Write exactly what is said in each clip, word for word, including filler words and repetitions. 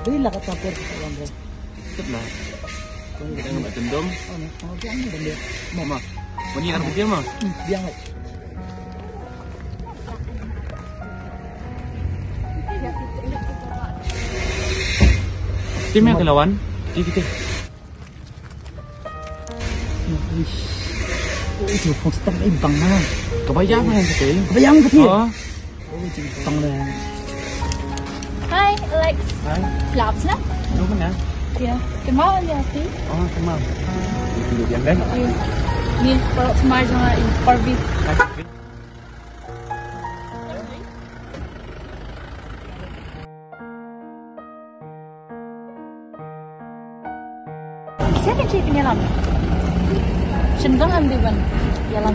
Beri lah kata por kita orang, bro. Tip lah. Kau ni kita nak tendom. Oh, ni. Oh, biang ni, biang. Mama. Mani arah dia mah. Hmm, biang lah. Tim yang kelawan, di kita. Uish. Oh, itu poster ni bang mana? Kebayang kan kita? Kebayang kita. Oh. Oh, itu bang dah. Hi, Alex. Hi. Labs na? Lu mana? Ya, kenal ya, Pi. Oh, kenal. Itu dia kan? Ni, kalau semua jangan ini, Barbie. Hi. Siapa yang cakap penyalam? Sendang ambil ban. Yalam.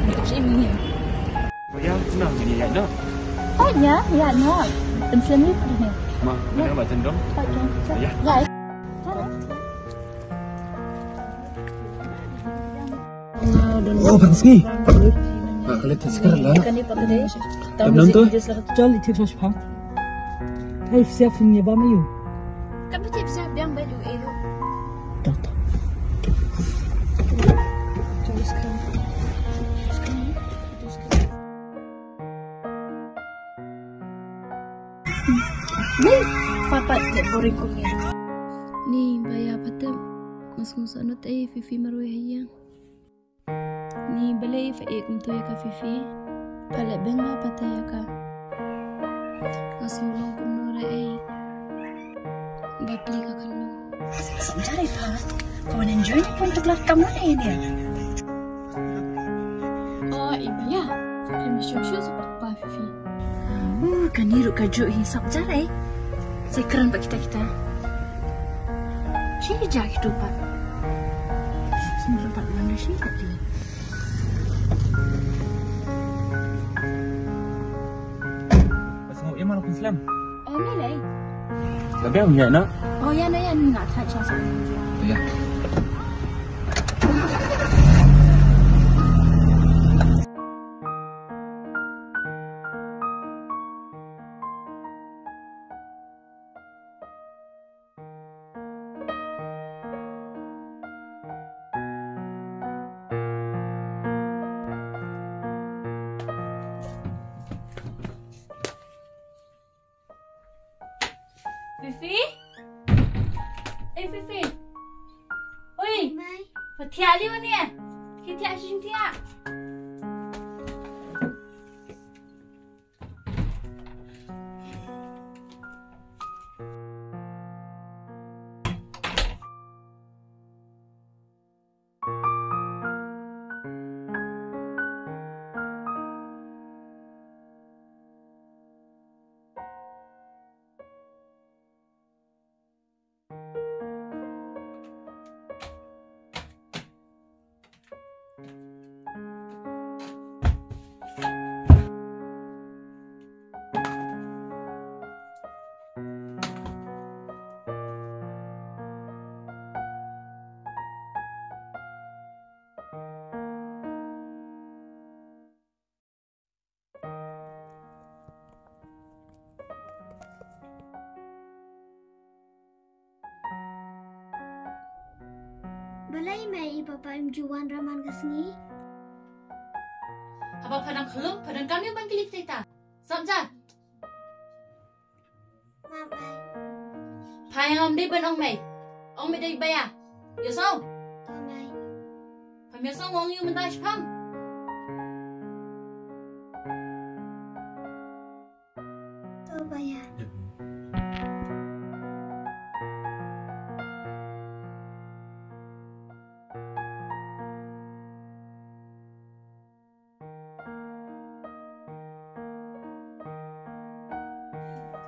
Untuk si ini. Oh ya, senang ini ya, nak. Oh ya, ya, nak. Pensiun ni ni. Ma, mana buat sendang? Okey. Ya. Ya. Oh, bang Ski. Ah, kali tu sekarang lah. Kan dia pakai dia. Tahu belum tu? Jol itu sos pang. Hai, siap punya bama you. Kan betul bisa biang belu elu. Tak, tak. Ni, fapat de boring kum ni. Ni, baya patep. Mas ngusah nut eh, Fifi marwei hayang. Ni balei fa e kumtu ïa ka Fifi. Pale beng ba pata ïa ka. Nga sngewlong kumno re ei. Ba pli ka kanu. Sap jari pa. Ko wan enjoy ni pun tu kelar kamar ni ni. Oh, iba ya. Kami shushu sepak pa Fifi. Oh, kani ruh ka juh hi sap jare. Sai kren bad kita kita. Shi ja kitu pat. Sini pat mana shi kat dia. Pas ngau iman aku selam. Oh, ni lai. Labi aku nyak nak. Oh, ya na ya ni nak tak chance. Ya. Fifi? Eh, Fifi. Oi. Mai. Fa thiah liu ne. Ki thiah shisha thiah. Balei mei i papa im ju wan raman ka sngi? Haba pha dang khlum, pha dang kam ïa ban kylli phi ta. Sap ja. Phai ngam dei ban ong mei. Ong mei dei baya. Yo so. Pham yo so ngong yu mynta shpam. To baya.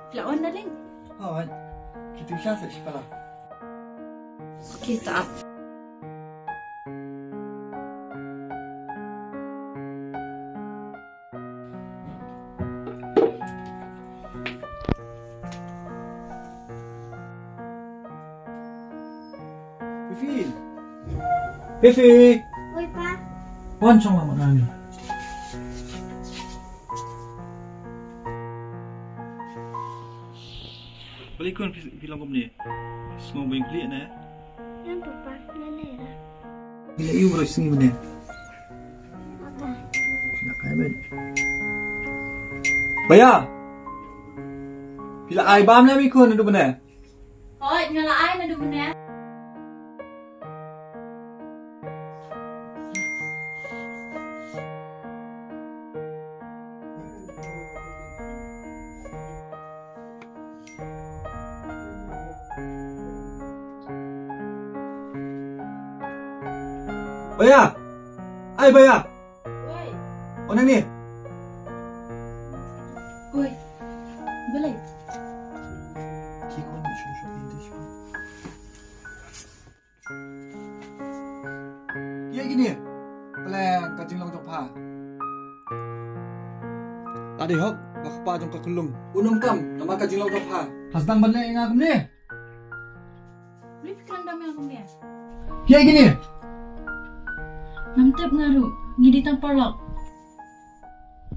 Phi la wan, darling? Hooid. Ki tu sha sa shi pala. Okay, ta ap. Fifi. Fifi. Oi, Pa. Wan shong lang mat ngan. Ikun phi, phi long kumne. Sngew beng pli ne. Yang papa, lele ra. Bila iu bro sngi mane. Papa. Phi la kai bad. Baya. Phi la ai bam la mi kun du bane. Hoi, nga la ai na du bane. Baya. Ai baya. Oi. One ni. Oi. Balai. Ki kon shu shu English. Ïa kine. Pleng ka jinglong jong pha. Adi hok, ba kpa jong ka khunlung. Unum kam, namar ka jinglong jong pha. Has dang ban leh ïa nga kumne. Rip kan dam ïa kumne. Ïa kine. Ngam tip nga ruh, ngi dei tang paralok.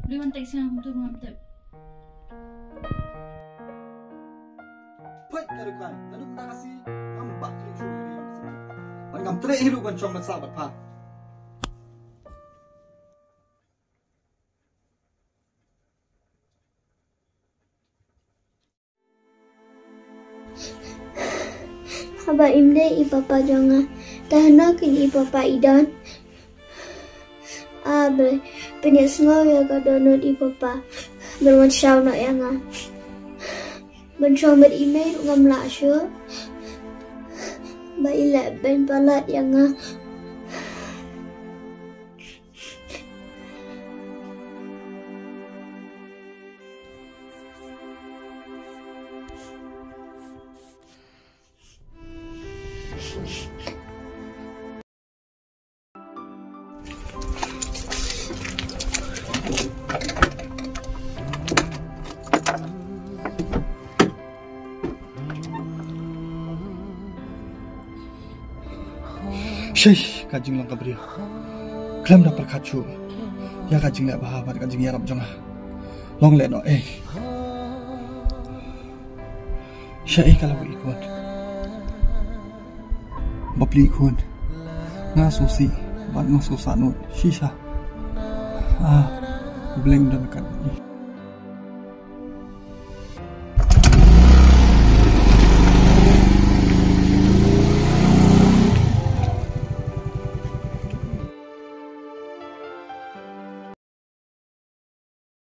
Dei wan tek sia ngam tip, ngam tip. Peit ka rukai, naduh mynta ka sngi ngam bah klik shuh ïa ri. Ban ngam treh hi ruh ban shong ban sah bad pha. Haba im dei i papa jong nga, te hano kin i papa i don? Ah, Blei, pynïasngew ïa ka dohnud i papa. Ban wan shaw noh ïa nga. Ban shong bad i mei ruh ngam lah shuh. Ba i leh beiñ palat ïa nga. Shei, ka jinglong ka briew. Khlem da pyrkhat shuh ïa ka jingleh bha bad ka jingïarap jong nga. Long leh noh ei. Sha ei ka la wei khun. Bapli khun. Nga sngewsih bad nga sngewsahnud shisha. Ah, U Blei un don kat.